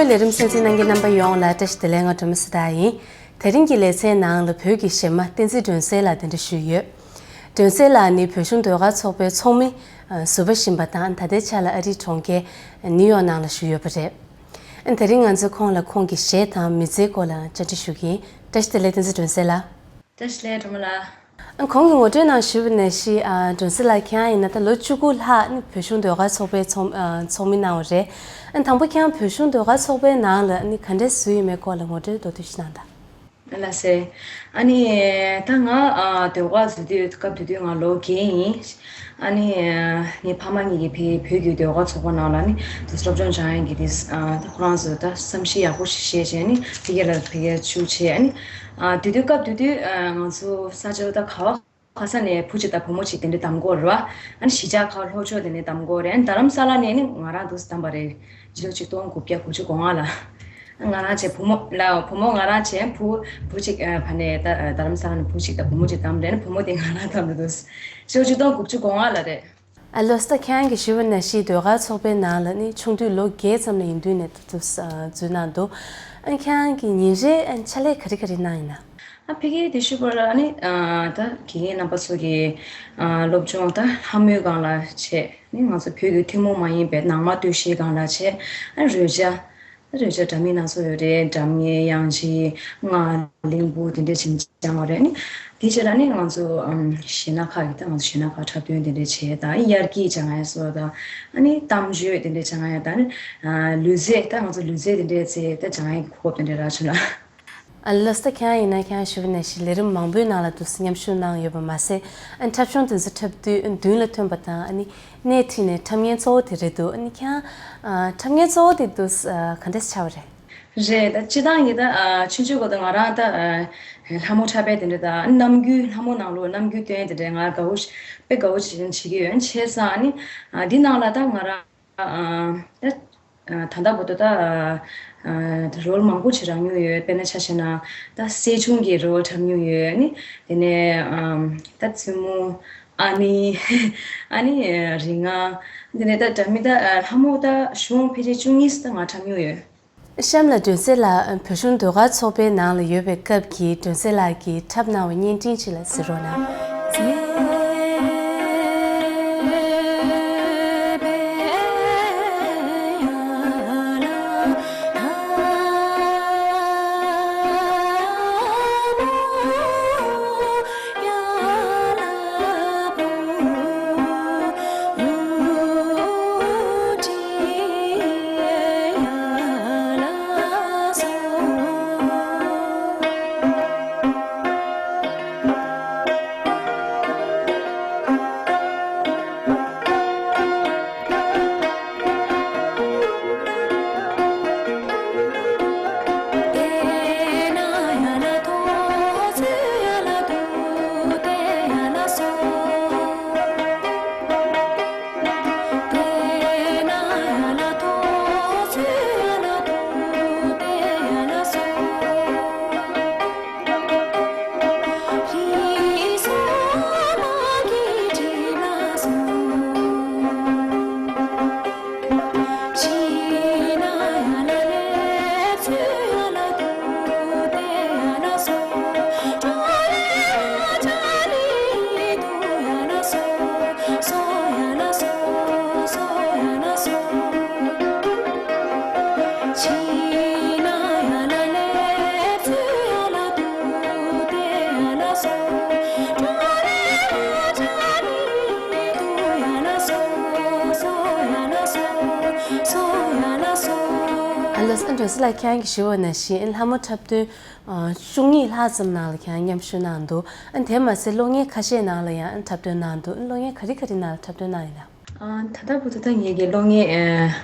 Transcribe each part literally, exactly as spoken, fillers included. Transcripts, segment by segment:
ལས་རིམ་གསན་གཟིགས་གནང་མཁན་རྣམ་པ་ཡོངས་ལ་བཀྲ་ཤིས་བདེ་ལེགས། ང་སྒྲོལ་མ་སི་ཏཱ་ཡིན། དེ་རིང་གི་ལེ་ཚན་ནང་ལ་བོད་ཀྱི་གཞས་མ་བསྟན་འཛིན་སྒྲོན་གསལ་ལགས་གདན་འདྲེན་ཞུས་ཡོད། སྒྲོན་གསལ་ལགས་ནི་བོད་གཞུང་ཟློས་གར་ཚོགས་པའི་ཚོགས་མི་ཨ་ཟུར་པ་ཞིག་ཡིན་པ་དང་། ད་ལྟའི་ཆ་ལ་ཨ་རིའི་གྲོང་ཁྱེར་ནིའུ་ཡོག་ནང་ལ་བཞུགས་ཡོད་པ་རེད། ཨ་དེ་རིང་ང་ཚོས་ཁོང་ལ་ཁོང་གི་གཞས་དང་མི་ཚེའི་སྐོར་ལ་བཅར་འདྲི་ཞུ་གི་ཡིན། བཀྲ་ཤིས་བདེ་ལེགས། བསྟན་འཛིན་སྒྲོན་གསལ་ལགས། བཀྲ་ཤིས་བདེ་ལེགས་སྒྲོལ་མ་ལགས། ཨ་གོང་གི་ངོ་སྤྲོད་ནང་ཞུས་པ་ནང་བཞིན། ཨ་སྒྲོན་གསལ་ལགས་ཁྱེད་རང་ཡིན་ན་ད་ལོ་བཅུ་དགུ་ལྷག་ནི་བོད་གཞུང་ཟློས་གར་ཚོགས་པའི་ཚོགས་ཨ་ཚོགས་མི་གནང་བ་རེད། ཨ་དང་པོ་ཁྱེད་རང་བོད་གཞུང་ཟློས་གར་ཚོགས་པའི་ནང་ལ་ནི་ག་འདྲས་ཟུར་ཡོད་མེད་སྐོར་ལ་ངོ་སྤྲོད་མདོར་བསྡུས་ཤིག་གནང་དང་། ལགས་སེ། ཨ་ནི་ད་ང་ཨ་ཟློས་གར་ཟུར་དུས་སྐབས་དེ་དུས་ང་ལོ་བརྒྱད་ཡིན། ཨ་ནི་ངའི་ཕ་མ་གཉིས་ཀྱིས་ཕ་གི་བོད་ཀྱི་ཟློས་གར་ཚོགས་པ་ནང་ལ་ནི་དུ་སློབ་སྦྱོང་སྦྱང་ཡག་གི་དེ་ཨ་ད་ཁོ་རང་ཚོ་ད་བསམ་གཞིགས་ཡག་པོ་ཞིག་བྱས་བྱས་ནི་ཕ་གི་ལ་ཕ་གི་ཞུགས་བྱས། ཨ་ནི་ཨ་དེ་དུས་སྐབས་དེ་དུས་ཨ་ང་ཚོ་ས་ཆ་ད་ག་བ་ག་ས་ནས་བུ་གཅིག་དང་བུ་མོ་གཅིག་དེ་འདྲ་བདམས་ཀྱི་ཡོད་རེད་བ། ཨ་ནི་གཞིས་ཆགས་ཁག་ལྷོ་ཕྱོགས་དེ་ནས་བདམས་ཀྱི་ཡོད་རེད། ཨ་ནི་རྡ་རམ་ས་ལ་ནས་ནི་ང་རང་འདུག་སེ་བདམས་པ་རེད། སྤྱི་ལོ་ཆིག་སྟོང་དགུ་བརྒྱ་དགུ་བཅུ་གོ་ལྔ་ལ། ང་རང་བྱས་བུ་མོ་ལ་བུ་མོ་ང་རང་བྱས་བུ་བུ་གཅིག་ཨ་ཕ་ནས་ད་རྡ་རམ་ས་ལ་ནས་བུ་གཅིག་དང་བུ་མོ་གཅིག་བདམས་རེད། ཨ་ནི་བུ་མོ་དེ་ང་རང་བདམས་རེད་འདུག་སྤྱི་ལོ་ཆིག་སྟོང་དགུ་བཅུ་གོ་ལྔ་ལ་རེད། ཨ་ལགས་སོ། ད་ཁྱེད་རང་གིས་ཞུས་པ་ནང་བཞིན་ཟློས་གར་ཚོགས་པའི་ནང་ལ་ནི་ཆུང་དུས་ལོ་བརྒྱད་ཙམ་ལ་ཡིན་དུས་ནས་ད་དུ་འཛུལ་གནང་འདུག་ཨ་ཁྱེད་རང་གིས་ཉིན་རེའི་ཨ་ཕྱག་ལས་ག་རེ་ག་རེ་གནང་ཡིན་ན། ཨ་ཕ་གིའི་དེ་ཞུས་པ་ལ་ནི་ཨ་ད་དགེ་རྒན་རྣམ་པ་ཚོ་གི་ཨ་སློབ་སྦྱོང་ད་ལྷ་མོའི་སྒང་ལ་བྱས། ནི་ང་ཚོ་བོད་ཀྱི་ཐུན་མོང་མ་ཡིན་པའི་ནང་མ་སྟོད་གཞས་སྒང་ལ་བྱས། ཨ་རོལ་ཆ། རོལ་ཆ་འདྲ་མིན་སྣ་ཚོགས་ཡོད་རེད། སྒྲ་སྙན། དབྱངས་ཅན། རྔ། གླིང་བུ། དེ་འདྲ་བྱས་ནས་སྦྱང་བ་རེད། ནི་དེའི་རྗེས་ལ་ནི་ང་ཚོ་ཨམ་གཞས་སྣ་ཁག་གི་ད་ང་ཚོ་གཞས་སྣ་ཁག་འཁྲབ་སྟོན་དེ་འདྲ་བྱས། ད་དབྱར་སྐྱིད་སྦྱང་ཡ་སོགས་དང་། ཨ་ནི་གཏམ་བརྗོད་དེ་འདྲ་སྦྱང་ཡ་དང་། ཨ་ནི་ལུས་རྩལ། ད་ང་ཚོ་ལུས་རྩལ་དེ་འདྲ་རྩེ་ད་སྦྱང་ཡ་གི་གོ་སྐབས་དེ་འདྲ་རག་བྱུང་ལ། ཨ་ལགས་སོ། ད་ཁྱེད་རང་ཡིན་ན་ཁྱེད་རང་ཞུ་བ་ནང་བཞིན་ལས་རིམ་མང་པོའི་ནང་ལ་དུ་མཉམ་ཞུགས་གནང་ཡོད་པ་མ་ཟད། ཨ་འཁྲབ་གཞུང་དེ་ཚོ་འཁྲབ་དུས་མདུན་ལ་ཐོན་པ་དང་། ཨ་ནི་སྣེ་ཁྲིད་ནས་འཁྲབ་མཁན་གཙོ་བོ་དེ་རེད་འདུག་ཨ་ནི་ཁྱེད་རང་ཨ་འཁྲབ་མཁན་གཙོ་བོ་དེ་དུ་ཨ་ག་འདྲས་ཆགས་པ་རེད། རེད། ད་སྤྱིར་བཏང་གི་ད་ཨ་ཆུང་ཆུང་སྒང་དུ་ང་རང་ད་ཨ་ལྷ་མོ་འཁྲབ་པའི་དེ་འདྲ་ད་རྣམ་འགྱུར། ལྷ་མོ་ནང་ལོགས་རྣམ་འགྱུར་སྟོན་དེ་འདྲ་ང་དགའ་བོ་ཞིག་དཔེ་དགའ་བོ་ཞིག་བྱེད་ཀྱི་ཡོད། བྱས་ཙང་ཨ་ནི་ཨ་འདི་ནང་ལ་ད་ང་རང་ཨ་ད་ཨ་ད་ལྟ་བར་དུ་ད་ཨ་རོལ་མང་པོ་ཞིག་རག་མྱོང་ཡོད། དཔེར་ན་ཆ་བཞག་ན་ད་སྲས་ཆུང་གི་རོལ་འཁྲབ་མྱོང་ཡོད། ཨ་ནི་དེ་ནས་ཨ་ད་བཙུན་མོ། ཨ་ནི་ཨ་ནི་རིགས་ལྔ། དེ་ནས་ད་འདྲ་མིན་ད་ལྷ་མོ་ད་གཞུང་ཕལ་ཆེར་བཅུ་གཉིས་ད་ང་འཁྲབ་མྱོང་ཡོད། གཤམ་ལ་སྒྲོན་གསལ་ལགས་བོད་གཞུང་ཟློས་གར་ཚོགས་པའི་ནང་ལ་ཡོད་པའི་སྐབས་ཀྱི་སྒྲོན་གསལ་ལགས་ཀྱིས་འཁྲབ་གནང་བའི་བརྙན་འཕྲིན་ཅིག་ལ་གཟིགས་རོགས་གནང་། ཨ་ལགས་སོ། སྒྲོན་གསལ་ལགས་ཁྱེད་རང་གིས་ཞུས་པ་ནང་བཞིན་ལྷ་མོ་འཁྲབ་སྟོན་ཨ་བཅུ་གཉིས་ལྷག་ཙམ་ནང་ལ་ཁྱེད་རང་མཉམ་ཞུགས་གནང་འདུག་ཨ་དེ་མ་ཟད་གློག་བརྙན་ཁ་ཤས་ནང་ལ་ཡང་འཁྲབ་སྟོན་གནང་འདུག་གློག་བརྙན་ག་རེ་ག་རེ་ནང་ལ་འཁྲབ་སྟོན་གནང་ཡིན་ན། ཨ་ད་ལྟ་བར་དུ་ད་ངེད་ཀྱི་གློག་བརྙན་ཨ་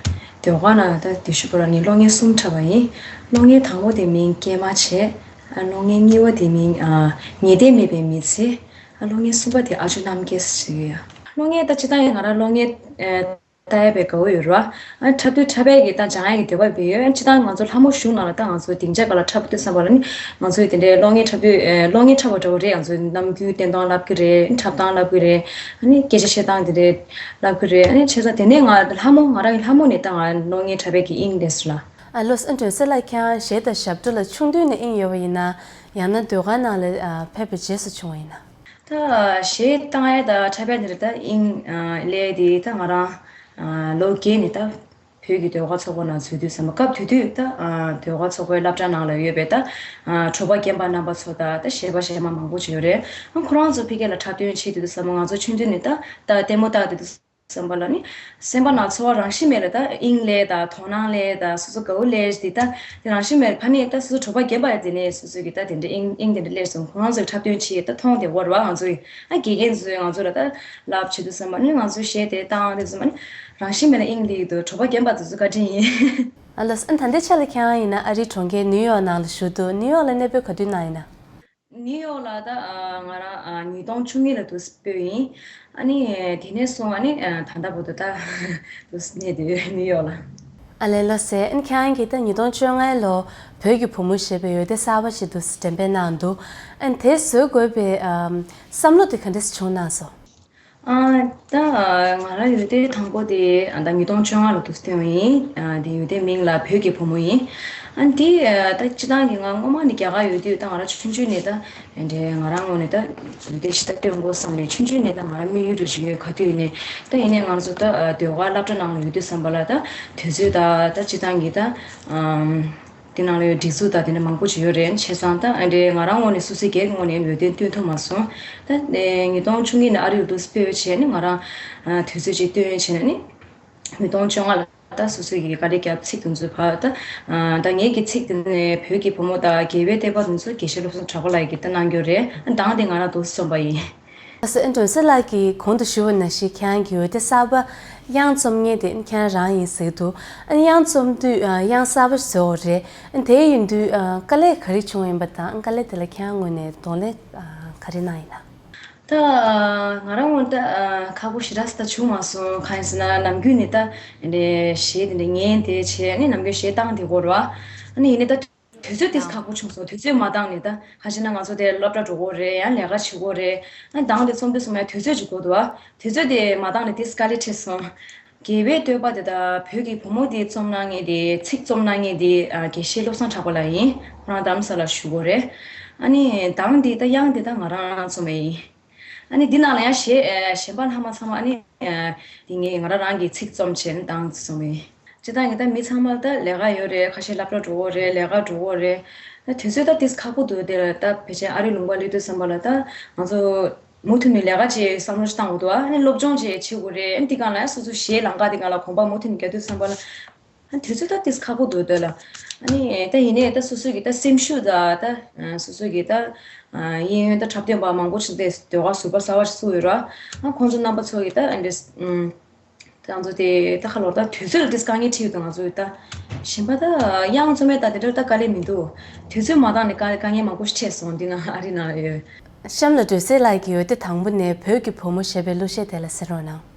ཟློས་གར་ནང་ད་དེ་ཞུ་བ་ལ་ནི་གློག་བརྙན་གསུམ་འཁྲབ་པ་ཡིན། གློག་བརྙན་དང་པོ་དེ་མིང་སྐྱེལ་མ་བྱས། ཨ་གློག་བརྙན་གཉིས་པ་དེ་མིང་ཨ་ངེས་གཏན་མེད་པའི་མི་ཚེ། ཨ་གློག་བརྙན་གསུམ་པ་དེ་ཨ་ཇོ་རྣམ་རྒྱལ་ཟེར་གྱི་ཡོད། གློག་བརྙན་ད་སྤྱིར་བཏང་ཡང་ང་རང་གློག་བརྙན་ཨ་ལྟ་ཡ་བའི་དགའ་བོ་ཡོད་རེད་བ། ཨ་འཁྲབ་སྟོན་འཁྲབ་པའི་གི་ད་སྦྱང་ཡ་གི་འདོད་པ་བས་ཡོད། ཨ་སྤྱིར་བཏང་ང་ཚོ་ལྷ་མོ་གཞུང་ནང་ལ་ད་ང་ཚོ་སྡིངས་ཆ་སྒང་ལ་འཁྲབ་དུས་བསམ་པ་ལ་ནི་ང་ཚོའི་དེ་འདྲའི་གློག་བརྙན་འཁྲབ་དུས་ཨ་གློག་བརྙན་འཁྲབ་པ་འདྲ་བོ་རེད། ང་ཚོའི་རྣམ་འགྱུར་སྟོན་སྟངས་ལབ་ཀྱི་རེད། འཁྲབ་སྟངས་ལབ་ཀྱི་རེད། ཨ་ནི་སྐད་ཆ་བཤད་སྟངས་དེ་འདྲའི་ལབ་ཀྱི་རེད། ཨ་ནི་བྱས་ཙང་དེ་ནས་ང་ལྷ་མོ་ང་རང་གི་ལྷ་མོ་ནས་ད་ང་གློག་བརྙན་འཁྲབ་པའི་གི་དབྱིངས་འདི་སུ་ལ། ཨ་ལོས། ཨ་སྒྲོན་གསལ་ལགས། ཁྱེད་རང་གཞས་དང་ཞབས་བྲོ་ལ་ཆུང་དུས་ནས་དབྱིངས་ཡོད་པ་ཡིན་ན། ཡང་ན་ཟློས་གར་ནང་ལ་ཨ་ཕེབས་པའི་རྗེས་སུ་བྱུང་བ་ཡིན་ན། ད་གཞས་བཏང་ཡས་དང་འཁྲབ་ཡས་འདི་ལ་ད་དབྱིངས་ཨ་སླེབས་དེ་ད་ང་རང་ཨ་ལོ་བརྒྱད་ནས་ད་བོད་ཀྱི་ཟློས་གར་ཚོགས་པ་ནང་འཛུལ་དུས་ཙམ་པ། སྐབས་དེ་དུས་ད་ཨ་ཟློས་གར་ཚོགས་པའི་སློབ་གྲྭ་ནང་ལ་ཡོད་པའི་ད་ཨ་གྲོགས་པོ་རྒན་པ་རྣམ་པ་ཚོ་དང་ད་གཞས་པ་གཞས་མ་མང་པོ་ཅིག་ཡོད་རེད། ཨ་ཁོ་རང་ཚོ་ཕ་གི་ལ་འཁྲབ་སྟོན་བྱེད་དུས་ཙམ་པ། ང་ཚོ་ཆུང་དུས་ནས་ད་ད་ལྟད་མོ་ལྟ་དུས་ཙམ་པ་ལ་ནི་སེམས་པ་ནང་ཚོར་བ་རང་བཞིན་མེད་ལ་ད་དབྱིངས་སླེབས་དང་དོ་སྣང་སླེབས་དང་སོ་སོ་དགའ་བོ་སླེབས་དེ་ད་དེ་རང་བཞིན་མེད། ཕ་ནི་ད་སོ་སོ་གྲོགས་པོ་རྒན་པ་ཡ་དེ་ནས་སོ་སོ་གི་ད་དེ་འདྲ་དབྱིངས་དབྱིངས་དེ་འདྲ་སླེབས་སོང་། ཁོ་རང་ཚོའི་འཁྲབ་སྟོན་བྱེད་ད་མཐོང་དེ་འོར་བ། ང་ཚོ་ཡི་ཨ་དགེ་རྒན་ཚོས་ང་ཚོ་ལ་ད་ལབ་བྱེད་དུས་ཙམ་པ་ནི་ང་ཚོའི་གཞས་དེ་བཏང་དུས་ཙམ་པ་ནི་རང་བཞིན་མེད་ལ་དབྱིངས་སླེབས་འདུག་གྲོགས་པོ་རྒན་པ་དེ་ཚོ་བཀའ་དྲིན་ཡིན། ཨ་ལོས། ཨ་ད་ལྟའི་ཆ་ལ་ཁྱེད་རང་ཡིན་ན་ཨ་རིའི་གྲོང་ཁྱེར་ནིའུ་ཡོག་ནང་ལ་བཞུགས་འདུག་ནིའུ་ཡོག་ལ་གནས་སྤོས་ག་དུས་གནང་ཡིན་ན། ནིའུ་ཡོག་ལ་ད་ཨ་ང་རང་ཨ་ཉིས་སྟོང་བཅུ་གཉིས་ལ་འདུག་སྤོས་ཡིན། ཨ་ནི་དེ་ནས་བཟུང་ཨ་ནི་ཨ་ད་ལྟ་བར་དུ་ད་འདུག་གནས་བསྡད་ཡོད་ནིའུ་ཡོག་ལ། ཨ་ལས། ལགས་སེ། ཨ་ནི་ཁྱེད་རང་གིས་ད་ཉིས་སྟོང་བཅོ་ལྔ་ལོ་བོད་ཀྱི་བུ་མོ་ཞེས་པའི་འོད་སྡེར་གསར་པ་ཞིག་འདུག་འགྲེམས་སྤེལ་གནང་འདུག་ཨ་ནི་དེ་བཟོ་དགོས་པའི་ཨམ་བསམ་བློ་དེ་ག་འདྲས་བྱུང་གནང་སོང་། ཨ་ད་ང་རང་འོད་སྡེར་དང་པོ་དེ་ཨ་ད་ཉིས་སྟོང་བཅོ་ལྔ་ལོ་འདུག་སྟོན་པ་ཡིན། ཨ་དེ་འོད་སྡེར་མིང་ལ་བོད་ཀྱི་བུ་མོ་ཡིན། ཨ་དེ་ཨ་ད་སྤྱིར་བཏང་གི་ང་སྔོན་མ་ནས་རྒྱ་གར་ཡོད་དུས་ད་ང་རང་ཆུང་ཆུང་ནས་ད་འདྲའི་ང་རང་ངོས་ནས་ད་འོད་སྡེར་ཞིག་ད་སྟོན་དགོས་བསམ་ནས་ཆུང་ཆུང་ནས་ད་ང་རང་དམིགས་ཡུལ་རུ་བཞག་ཡོད། ག་དུས་ནས་ད་ཡིན་ནའི་ང་ཚོ་ད་ཨ་ཟློས་གར་སློབ་གྲྭ་ནང་ལ་ཡོད་དུས་ཙམ་པ་ལ་ད་དུས་ཚོད་ད་ད་སྤྱིར་བཏང་གི་ད་ཨམ། དེ་ནང་ལ་ཡོད་སྒྲིག་འཛུགས་དང་དེ་འདྲ་མང་པོ་ཅིག་ཡོད་རེད། བྱས་ཙང་ད་ཨ་འདྲའི་ང་རང་ངོས་ནས་སོ་སོའི་སྒེར་གྱི་ངོས་ནས་འོད་སྡེར་སྟོན་ཐུབ་མ་སོང་། ད་ཨེ་ཉིས་སྟོང་བཅུ་གཉིས་ནས་ཨ་རི་ལ་འདུག་སྤོས་བྱས་ནས་ང་རང་ཨ་དུས་ཚོད་ཅིག་བཏོན་བྱས་ནས་ནི་ཉིས་སྟོང་བཅོ་ལྔ་ལ་ད་སོ་སོའི་གི་དཀའ་ལས་བརྒྱབ་ཚིག་དེ་ཚོ་ཕར་ད་ཨ་ད་ངེད་ཀྱི་ཚིག་དེ་ནས་བོད་ཀྱི་བུ་མོ་དང་དགེ་བའི་བསྟན་པ་དེ་ཚོ་དགེ་བཤེས་བློ་བཟང་གྲགས་པ་ལགས་ཀྱིས་ད་གནང་རྒྱུ་རེད། ཨ་གདངས་དེ་ང་རང་འདུག་རྩོམ་པ་ཡིན། ལགས་སོ། ཨ་སྒྲོན་གསལ་ལགས་ཀྱིས་གོང་དུ་ཞུས་པ་ནང་བཞིན་ཁྱེད་རང་གི་འོད་སྡེར་གསར་པ་དབྱངས་རྩོམ་མཁན་དེ་ཁྱེད་རང་རང་ཡིན་ཟེར་གྱི་འདུག་ཨ་ནི་དབྱངས་རྩོམ་དུས་ཨ་དབྱངས་གསར་པ་བཟོས་པ་རེད། ཨ་དེ་ཡིན་དུས་ཨ་དཀའ་ལས་ག་རེ་བྱུང་ཡིན་པ་དང་དཀའ་ལས་དེ་ལ་ཁྱེད་རང་ངོས་ནས་གདོང་ལེན་ཨ་ག་རེ་གནང་ཡིན་ན། ད་ང་རང་ངོས་ད་ཨ་ཁག་པོ་ཞེ་དྲག་ད་བྱུང་མ་སོང་། གང་ཡིན་ཟེར་ན་ནམ་རྒྱུན་ནས་ད་འདྲའི་གཞས་དེ་འདྲ་ཉན་དེ་བྱས་ནས་ནམ་རྒྱུན་གཞས་བཏང་དེ་གོ་ར། ཨ་ནི་ཡིན་ནའི་ད། དུས་ཚོད་དེ་ཁག་པོ་བྱུང་སོང་། དུས་ཚོད་མ་འདང་ནས་ད་ཁ་ཤས་ན་ང་ཚོ་དེ་སློབ་གྲྭ་འགྲོ་དགོས་རེད། ཡང་ལས་ཀ་བྱེད་དགོས་རེད། ཨ་དང་དེ་རྩོམ་དུས་སོང་ཡང་དུས་ཚོད་ཅིག་དགོས་འདུག་ཨ་དུས་ཚོད་དེ་མ་འདང་ནས་དེ་དཀའ་ལས་འཕྲད་སོང་། དགེ་བའི་བསྟོད་པ་དེ་ད་བོད་ཀྱི་བུ་མོ་དེ་རྩོམ་གནང་མཁན་དེ་ཚིག་རྩོམ་གནང་མཁན་དེ་ཨ་དགེ་བཤེས་བློ་བཟང་གྲགས་པ་ལགས་ཡིན། ཁོ་རང་རྡ་རམ་ས་ལ་བཞུགས་ཡོད་རེད། ཨ་ནི་དང་དེ་ད་དབྱངས་དེ་ད་ང་རང་རྩོམ་པ་ཡིན། ཨ་ནི་འདི་ནང་ལ་ཡང་གཞས་ཨ་གཞན་པ་ལྷག་མ་ཚང་མ་ཨ་ནི་ཨ་འདི་ངས་ང་རང་རང་གི་ཚིག་རྩོམ་བྱས་ནས་བཏང་སོང་བས། སྤྱིར་བཏང་གི་ད་མི་ཚང་མ་ད་ལས་ཀ་ཡོད་རེད། ཁ་ཤས་སློབ་གྲྭ་འགྲོ་གི་རེད། ལས་ཀ་འགྲོ་གི་རེད། ད་དུས་ཚོད་ད་ཏིས་ཁག་པོ་འདུག་དེ་ལ་ད་ཕལ་ཆེར་ཨ་རི་ལུང་པ་སླེབས་དུས་ཙམ་པ་ལ་ད་ང་ཚོ་མུ་མཐུད་ནས་ལས་ཀ་བྱེད་བསམ་བློ་ཞིག་བཏང་དགོས་འདུག་ཨ་ནི་སློབ་སྦྱོང་བྱེད་བྱེད་དགོས་རེད། ཨ་ནི་དེ་སྒང་ལ་ཡང་སོ་སོ་གཞས་ལམ་ཁ་དེ་སྒང་ལ་གོམ་པ་མུ་མཐུད་ནས་རྒྱག་དུས་ཙམ་པ་ལ། ཨ་དུས་ཚོད་ད་ཏིས་ཁག་པོ་འདུག་དེ་ལ། ཨ་ནི་ད་ཡིན་ནའི་ད་སོ་སོ་གི་ད་སེམས་ཤུགས་ད་ད་སོ་སོ་གི་ད་གཡས་གཡོན་ད་འཁྲབ་སྟོན་པ་མང་པོ་ཞིག་འདུག་ཟློས་གར་ཟུར་པ་གསར་པ་ཞིག་བཙུགས་ཡོད་ར། ཨ་ཁོང་ཚོ་རྣམ་པ་ཚོ་གི་ད་ཨ་འདྲས་ཨུམ། ང་ཚོ་དེ་ད་ཁ་ལོར་ད་དུས་ཚོད་ལ་ཏིས་དཀའ་ངལ་འཕྲད་ཡོད་དོ། ང་ཚོ་ད་གཞན་པ་ད་དབྱངས་རྩོམ་ཡས་ད་དེ་འདྲ་ད་དཀའ་ལས་མི་འདུག་དུས་ཚོད་མ་འདང་ནས་དཀའ་དཀའ་ངལ་མང་པོ་ཞིག་འཕྲད་སོང་། འདི་ན་ཨ་རི་ན་ཡོད། གཤམ་ལ་སྒྲོན་གསལ་ལགས་ཀྱི་འོད་སྡེར་དང་པོ་ནས་བོད་ཀྱི་བུ་མོ་ཞེས་པའི་གླུ་གཞས་དེ་ལ་གསན་རོགས་གནང་།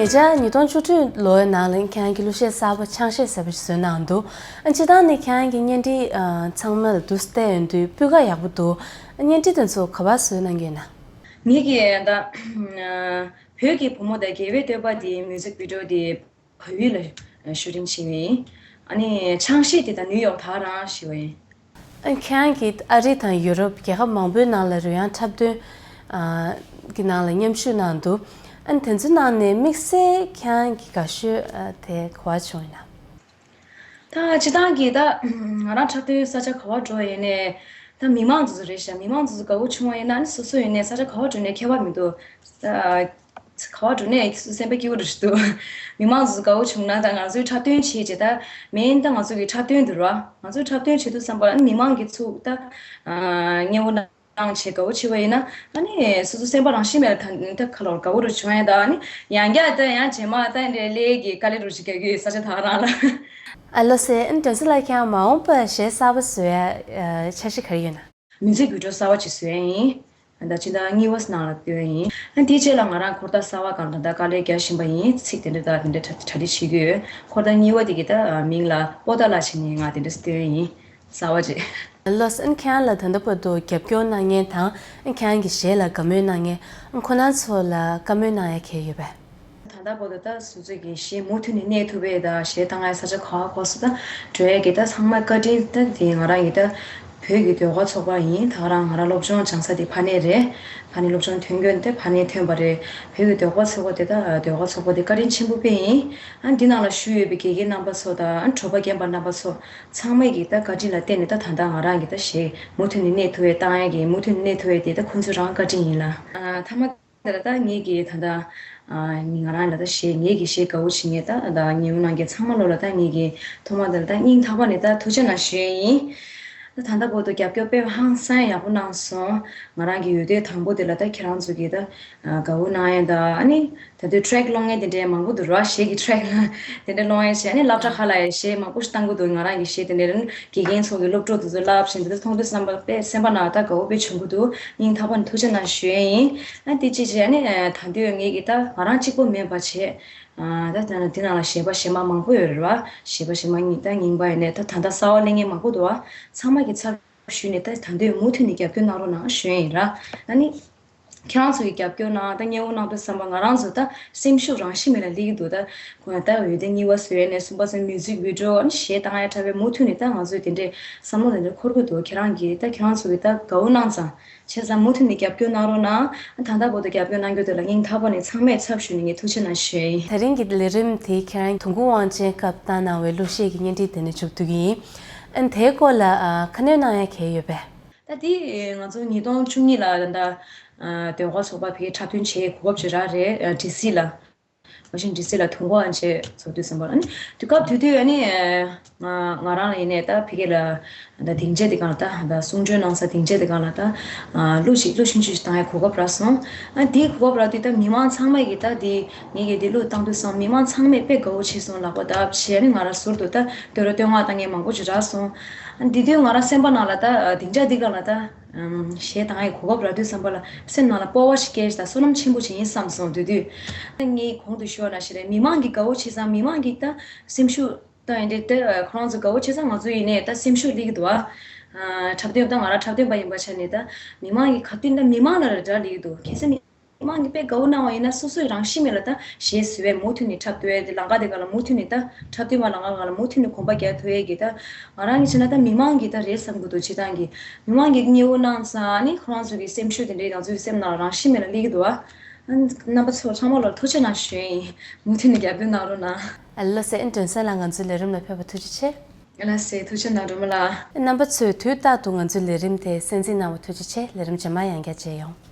ཉེ་ཆར་ཉིས་སྟོང་བཅུ་དྲུག་ལོའི་ནང་ལ་ཁྱེད་རང་གི་གླུ་གཞས་གསར་པ་ཆང་གཞས་ཟེར་བ་ཞིག་བཟོས་གནང་འདུག་ཨ་སྤྱིར་བཏང་ནས་ཁྱེད་རང་གི་བརྙན་འཕྲིན་ཨ་ཚང་མ་ལ་འདུག་སེ་བལྟས་ཡོང་དུས་སྤུས་ཀ་ཡག་པོ་འདུག་ཨ་བརྙན་འཕྲིན་དེ་ཚོ་ག་པར་བཟོས་གནང་གི་ཡོད་ན། ངེད་ཀྱིས་ད་བོད་ཀྱི་བུ་མོ་དང་རྒྱལ་བའི་བསྟོད་པ་དེ་མིའུ་ཟིག་བི་ཌི་ཡོ་དེ་བལ་ཡུལ་ལ་ཤུ་ཊིང་བྱས་ཡིན། ཨ་ནི་ཆང་གཞས་དེ་ད་ནིའུ་ཡོག་ད་རང་བཞུགས་པ་ཡིན། ཨ་ཁྱེད་རང་གིས་ཨ་རི་དང་ཡུ་རོབ་རྒྱལ་ཁབ་མང་པོའི་ནང་ལ་རོལ་དབྱངས་འཁྲབ་སྟོན་ཨ་གི་ནང་ལ་མཉམ་ཞུགས་གནང་འདུག་ཨ་དེ་ཚོའི་ནང་ནས་དམིགས་བསལ་ཁྱེད་རང་གི་དགའ་ཤོས་ཨ་དེ་ག་པར་བྱུང་ཡིན་ན། ད་སྤྱིར་བཏང་གི་ད་ང་རང་འཁྲབ་སྟོན་ས་ཆ་ག་པར་འགྲོ་ཡིན་ནའི་ད་མི་མང་ཚོ་རེད་ཤག་མི་མང་ཚོ་དགའ་བོ་བྱུང་བ་ཡིན་ན་ནི་སོ་སོ་ཡིན་ནའི་ས་ཆ་ག་པར་འགྲོ་ནའི་ཁྱད་པར་མི་འདུག་ད་ག་པར་འགྲོ་ནའི་སེམས་པ་སྐྱིད་པོ་རེད་ཤག་འདུག་མི་མང་ཚོ་དགའ་བོ་བྱུང་ན་ད་ང་ཚོའི་འཁྲབ་སྟོན་བྱེད་ཅེས་ད་མེན་ད་ང་ཚོ་གི་འཁྲབ་སྟོན་འདུག་ར། ང་ཚོའི་འཁྲབ་སྟོན་བྱེད་དུས་ཙམ་པ་ནི་མི་མང་གི་ཚུགས་ད་མཉེས་པོ་གནང་། གནང་བྱས་དགའ་བོ་བྱེད་པ་ཡིན་ན་ཨ་ནི་སོ་སོ་སེམས་པ་རང་བཞིན་མེད་ལ་ད་ད་ཁ་ལོར་དགའ་བོ་རུ་བྱུང་ཡ་ད་ཨ་ནི་ཡང་བསྐྱར་ད་ཡང་རྗེས་མ་ད་འདྲའི་ལས་ཀྱི་དཀའ་ལས་རུ་ཅིག་རྒྱག་གི་ཡོད་ས་ཆ་ད་རང་ལ། ཨ་ལོ་སེ་ཨན་དོན་སི་ལ་ཁྱེད་མ་འོངས་པ་གཞས་གསར་པ་བཟོ་ཡ་འཆར་གཞི་ག་རེ་ཡོད་ན། མི་ཚེ་དགུ་སྒྲོལ་གསར་པ་ཅིག་བཟོ་ཡ་ཡིན། ད་ཕྱི་ཟླ་གཉིས་པ་ནང་ལ་བཏོན་ཡིན། ཨ་དེའི་རྗེས་ལ་ང་རང་འཁོར་ཐག་གསར་པ་སྒང་ལ་ད་དཀའ་ལས་རྒྱག་བཞིན་པ་ཡིན། ཚིག་དེ་འདྲ་ད་དེ་འདྲ་གྲ་སྒྲིག་བྱེད་ཀྱི་ཡོད། འཁོར་ཐག་གཉིས་པ་དེ་གི་ད་མིང་ལ་པོ་ཏཱ་ལ་བྱས་ནས་ང་དེ་འདྲ་བཏོན་ཡིན། གསར་པ་ཅིག་ལགས་སོ། ཨན་ཁྱེད་རང་ལ་ད་ལྟ་བར་དུ་རྒྱབ་སྐྱོར་གནང་མཁན་དང་ཨན་ཁྱེད་རང་གི་གཞས་ལ་དགའ་མོས་གནང་མཁན་ཨན་ཁོ་ན་ཚོ་ལ་བཀའ་མོལ་གནང་ཡ་གང་ཡོད་པས། ད་ལྟ་བར་དུ་ད་སོ་སོ་གི་གཞས་མུ་མཐུད་ནས་གནས་ཐུབ་པའི་ད་གཞས་བཏང་ཡ་ས་ཆ་ག་པར་གོ་སོང་ད་འགྲོ་ཡ་གི་ད་ཚང་མ་བཀའ་དྲིན་ད་དེ་ང་རང་གི་ད་བོད་ཀྱི་ཟློས་གར་ཚོགས་པ་ཡིན། ད་རང་ང་རང་སློབ་སྦྱོང་སྦྱང་ས་དེ་ཕ་ནས་རེད། ཕ་ནས་སློབ་སྦྱོང་ཐོན་རྒྱུ་དེ་ཕ་ནས་ཐོན་པ་རེད། བོད་ཀྱི་ཟློས་གར་ཚོགས་པ་དེ་ད་ཟློས་གར་ཚོགས་པ་དེ་བཀའ་དྲིན་ཆེན་པོ་དཔེ་ཡིན། ཨ་འདི་ནང་ལ་ཞུགས་ཡོད་པའི་དགེ་རྒན་རྣམ་པ་ཚོ་དང་ཨ་གྲོགས་པོ་རྒན་པ་རྣམ་པ་ཚོ། ཚང་མས་ཀྱི་ད་བཀའ་དྲིན་ལ་བརྟེན་ནས་ད་ད་ལྟ་ང་རང་གི་ད་གཞས་མུ་མཐུད་ནས་གནས་ཐུབ་པའི་བཏང་ཡས་ཀྱི་མུ་མཐུད་ནས་གནས་ཐུབ་པའི་དེ་ད་ཁོང་ཚོ་རང་བཀའ་དྲིན་ཡིན་ལ། ཨ་མཐའ་མ་དེ་ལ་ད་ངེད་ཀྱི་ད་ལྟ་ཨ་ང་རང་ལ་ད་གཞས་ངེད་ཀྱི་གཞས་དགའ་བོ་བྱེད་མཁན་ད་ད་ཉེ་བོ་ནང་གི་ཚང་མ་ལོ་ལ་ད་ངེད་ཀྱི་ཐོག་མ་དེ་ལ་ད་སྙིང་ཐག་པ་ནས་ད་ཐུགས་རྗེ་གནང་ཞུ་ཡས་ཡིན། ད་ད་ལྟ་བར་དུ་རྒྱབ་སྐྱོར་དཔེ་ཧང་སང་ཡག་པོ་གནང་སོང་། ང་རང་གི་འོས་བསྡུ་དང་པོ་དེ་ལ་ད་ཁྱེད་རང་ཚོ་གི་ད་དགའ་བོ་གནང་ཡས་ད་ཨ་ནི། ད་དུང་ཊེག་སློང་མཁན་དེ་འདྲའི་མང་པོ་འདུག་ར། གཞས་ཀྱི་ཊེག་དེ་འདྲ་སློང་ཡས་བྱས་ནས་སློབ་གྲྭ་ཁག་ལ་ཡང་གཞས་མང་པོ་ཞིག་བཏང་གི་འདུག་ང་རང་གི་གཞས་དེ་འདྲ་དགེ་རྒན་ཚོ་གི་སློབ་ཕྲུག་དེ་ཚོ་བསླབ་བཞིན་དེ་ཚོ་མཐོང་དུས་བསམ་པ་དཔེ་སེམས་པ་ནང་ད་དགའ་བོ་དཔེ་བྱུང་གི་འདུག་སྙིང་ཐག་པ་ནས་ཐུགས་རྗེ་གནང་ཞུ་ཡས་ཡིན། ཨ་དེ་ཅི་བྱས་ནས་ད་དུང་ངེད་ཀྱི་ད་ང་རང་གཅིག་པོ་མིན་པ་བྱས་ད་ད་དེ་ནང་ལ་གཞས་པ་གཞས་མ་མང་པོ་ཡོད་རེད་བ། གཞས་པ་གཞས་མ་གཉིས་ད་རྙིང་པ་ཡིན་ནས་ད་ད་ལྟ་གསར་པ་གླེང་མཁན་མང་པོ་འདུག་བ། ཚང་མ་གི་ཚབ་ཞུས་ནས་ད་ད་དུང་མུ་མཐུད་ནས་རྒྱབ་སྐྱོར་གནང་རོགས་གནང་ཞུ་ཡས་ཡིན་ར། ཨ་ནི། ཁྱེད་རང་ཚོ་གི་རྒྱབ་སྐྱོར་གནང་ད་མཉེས་པོ་གནང་དུས་བསམ་པ་ང་རང་ཚོ་ད་སེམས་ཤུགས་རང་བཞིན་མེད་ལ་སླེབས་ཀྱི་འདུག་ད་ཁོང་ད་འོས་བསྡུ་གཉིས་པ་བཟོས་ནས་གསུམ་པ་བཟོས་མིའུ་ཟིག་བི་ཌི་ཡོ་ཨ་ནི་གཞས་བཏང་ཡ་འཁྲབ་པའི་མུ་མཐུད་ནས་ད་ང་ཚོས་དེ་འདྲའི་བསམ་བློ་དེ་འདྲ་འཁོར་གྱི་འདུག་ཁྱེད་རང་གིས་ད་ཁྱེད་རང་ཚོ་གི་ད་དགའ་བོ་གནང་ཙང་བྱས་ཙང་མུ་མཐུད་ནས་རྒྱབ་སྐྱོར་གནང་རོགས་གནང་། ད་ལྟ་བར་དུ་རྒྱབ་སྐྱོར་གནང་རྒྱུ་དེ་ལ་སྙིང་ཐག་པ་ནས་ཚང་མས་ཚབ་ཞུས་ནས་ངས་ཐུགས་རྗེ་གནང་ཞུ་ཡས་ཡིན། དེ་རིང་གི་ལས་རིམ་དེ་ཁྱེད་རང་དུང་དཀར་དབང་ཆེན་སྐབས་བཏང་གནང་བའི་གླུ་གཞས་ཀྱི་བརྙན་འཕྲིན་དེ་ནས་མཇུག་བསྡུ་གི་ཡིན། ཨ་ནི་དེའི་སྐོར་ལ་ཨ་ཁ་སྣོན་གནང་ཡ་གང་ཡོད་པས། ད་དེ་ང་ཚོ་ཉིས་སྟོང་བཅུ་གཉིས་ལ་ད་ལྟ་ཟློས་གར་ཚོགས་པ་ཕ་གིར་འཁྲབ་སྟོན་བྱེད་གོ་སྐབས་ཅིག་རག་རེད། ཌི་སི་ལ། ཝ་ཤིང་ཌི་སི་ལ་དུང་དཀར་དབང་ཆེན་ཚོགས་དུས་ཙམ་པ་ལ་ནི་དུས་སྐབས་དེ་དུས་ཨ་ནི་ང་ང་རང་ལ་ཡིན་ནའི་ད་ཕ་གི་ལ་ད་སྡིངས་ཆ་དེ་སྒང་ལ་ད་ད་གསུང་ཆོས་གནང་ས་སྡིངས་ཆ་དེ་སྒང་ལ་ད་གླུ་ཞིག་གླུ་ཆུང་ཆུང་ཞིག་བཏང་ཡ་གོ་སྐབས་རག་སོང་། ཨ་དེའི་གོ་སྐབས་རག་དུས་ད་མི་མང་ཚང་མས་ཀྱི་ད་དེ་ངེད་ཀྱིས་དེ་གླུ་བཏང་དུས་སང་མི་མང་ཚང་མས་དཔེ་དགའ་བོ་བྱས་སོང་ལབ་པ་ད་བྱས་ནི་ང་རང་ཟུར་དུ་ད་བསྟོད་ར་བསྟོད་བསྔགས་བཏང་མཁན་མང་པོ་ཅིག་རག་སོང་། ཨ་འདི་དུས་ང་རང་སེམས་པ་ནང་ལ་ད་སྡིངས་ཆ་འདི་སྒང་ལ་ད་གཞས་བཏང་ཡའི་གོ་སྐབས་རག་དུས་ཙམ་པ་ལ་སེམས་ནང་ལ་སྤོབས་པ་ཞིག་སྐྱེས་ཤག་ད་བསོད་ནམས་ཆེན་པོ་ཞིག་ཡིན་བསམ་སོང་། དེ་དུས་ངས་གོང་དུ་ཞུས་པ་ནང་བཞིན་རེད། མི་མང་གིས་དགའ་བོ་བྱས་ཙང་མི་མང་གིས་ད་སེམས་ཤུགས་ད་ཡིན་དེ་ད་ཁོ་རང་ཚོ་དགའ་བོ་བྱས་ཙང་ང་ཚོ་ཡིན་ནའི་ད་སེམས་ཤུགས་སླེབས་ཀྱི་འདུག་ཨ། འཁྲབ་སྟོན་ད་ང་རང་འཁྲབ་སྟོན་པ་ཡིན་པ་ཆ་ནས་ད་མི་མང་གིས་ག་དུས་ད་མི་མང་ལ་ར་དགྲ་སླེབས་ཀྱི་འདུག་གལ་སྲིད་མི་མང་གིས་དཔེ་དགའ་བོ་གནང་བ་ཡིན་ན་སོ་སོའི་རང་བཞིན་མེད་ལ་ད་གཞས་བཟོས་པས་མུ་མཐུད་ནས་འཁྲབ་སྟོན་དེ་ལམ་ཁ་དེ་ག་ལ་མུ་མཐུད་ནས་ད་འཁྲབ་སྟོན་པ་ལམ་ཁ་ག་ལ་མུ་མཐུད་ནས་གོམ་པ་རྒྱག་ཐུབ་ཡས་ཀྱི་ད་ང་རང་གི་བྱས་ན་ད་མི་མང་གིས་ད་རེད་བསམ་གྱི་འདུག་བྱེད་སྟངས་ཀྱི་མི་མང་གིས་མཉེས་པོ་གནང་ཙང་ནི་ཁོ་རང་ཚོ་གི་སེམས་ཤུགས་དེ་འདྲའི་ང་ཚོའི་སེམས་ནང་ལ་རང་བཞིན་མེད་ལ་སླེབས་ཀྱི་འདུག་ཨ། རྣམ་པ་ཚོ་ཚང་མ་ལ་ཐུགས་རྗེ་གནང་ཞུ་ཡིན། མུ་མཐུད་ནས་རྒྱབ་སྐྱོར་གནང་རོགས་གནང་། ཨ་ལགས་སེ། ཨན་དོན་སན་ལགས་ང་ཚོའི་ལས་རིམ་ལ་ཕེབས་པར་ཐུགས་རྗེ་ཆེ། ལགས་སེ་ཐུགས་རྗེ་གནང་སྒྲོལ་མ་ལགས། རྣམ་པ་ཚོས་དུས་རྟག་ཏུ་ང་ཚོའི་ལས་རིམ་དེ་གསན་གཟིགས་གནང་བར་ཐུགས་རྗེ་ཆེ། ལས་རིམ་རྗེས་མ་ཡང་བསྐྱར་མཇལ་ཡོང་།